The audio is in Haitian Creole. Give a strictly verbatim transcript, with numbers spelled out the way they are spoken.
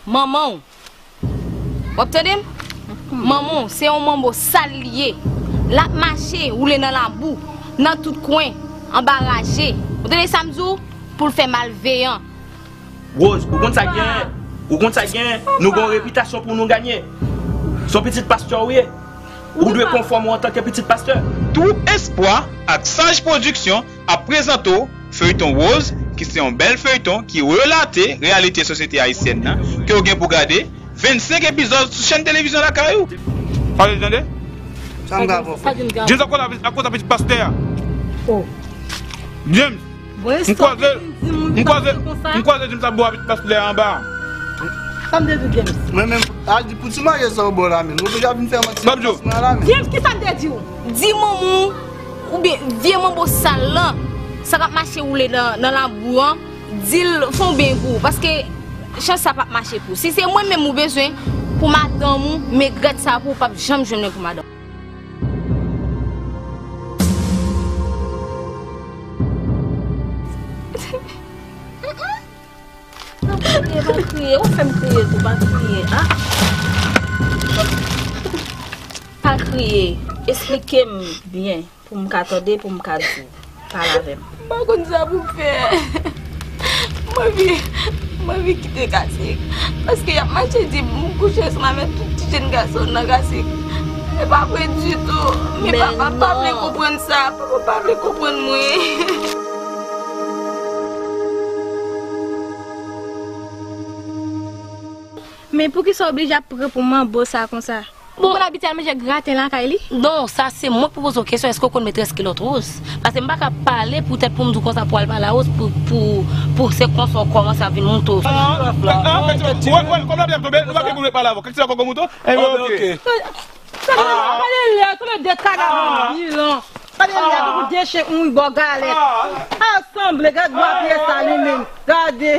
Manman w. W ap tande m? Manman w, se yon manbo sal li ye. L ap mache woule nan labou, nan tout kwen, anba raje. Ou tande sa m di w? Pou l fè malveyan. Rose, ou konn sa k genyen? Ou konn sa k genyen? Nou gen yon repitasyon pou nou ganye. Se yon pitit pastè ou ye. Ou dwe konfòme w antanke pitit pastè. Twoup Espwa ak Saj Pwodiksyon ap prezante w feyton Rose, ki se yon bèl feyton ki relate reyalite sosyete ayisyèn nan, ke w gen pou gade vennsenk epizòd sou chèn televizyon lakay ou. Pale, tande? Sa m ka fè? James ap koze avèk, ap koze avèk pastè a. Oh. James, m kwaze, m kwaze, m kwaze James ap bwè avèk pastè a anba. Sa m te di James? Mwen menm, al di pou ti marye sa w bò la menm. Ou deja vin fè manti nan fas mwen la menm. James, ki sa m te di w? Di manman w oubyen vye manbo sal lan, sa k ap mache woule nan, nan labou an, di l fè yon beny pou ou, paske chans sa p ap mache pou ou. Si se mwen menm ou bezwen pou madanm ou, megrèt sa pou ou p ap janm jwenn mwen pou madanm. Pa kriye, pa kriye, ou fè m kriye tou, pa kriye, ah. Pa kriye, esplike m byen pou m ka tande, pou m ka di w. Pale avè m. M pa konn sa pou m fè. M anvi, m anvi kite Kasik. Paske y ap mache di m kouche ansanm avèk tout ti jèn gason nan Kasik. E pa vre ditou. Men papa pa vle konprann sa. Papa pa vle konprann mwen. Men poukisa w oblije ap pran pou manbo sa konsa? Bon. Ou konn abitye al manje graten lakay li? Non, sa se mwen k pou poze w kesyon, èske w konn metrès kilòt Rose? Paske m pa ka pale poutèt pou m di w konsa pou al pale a Rose pou, pou, pou se konsa w kòmanse ap vin moute w. Ah, ah, ah, wè, wè, kòm lapli ap tonbe, nou pa gen pou nou pale avè w. Kèk ti la kòkò mouton? Enben, oke. Gade lè, gade lè, gade de kadav anbilan. Gade lè, tankou de chen, wi, bò galèt. Asanble, gade bò pye sa li menm. Gade.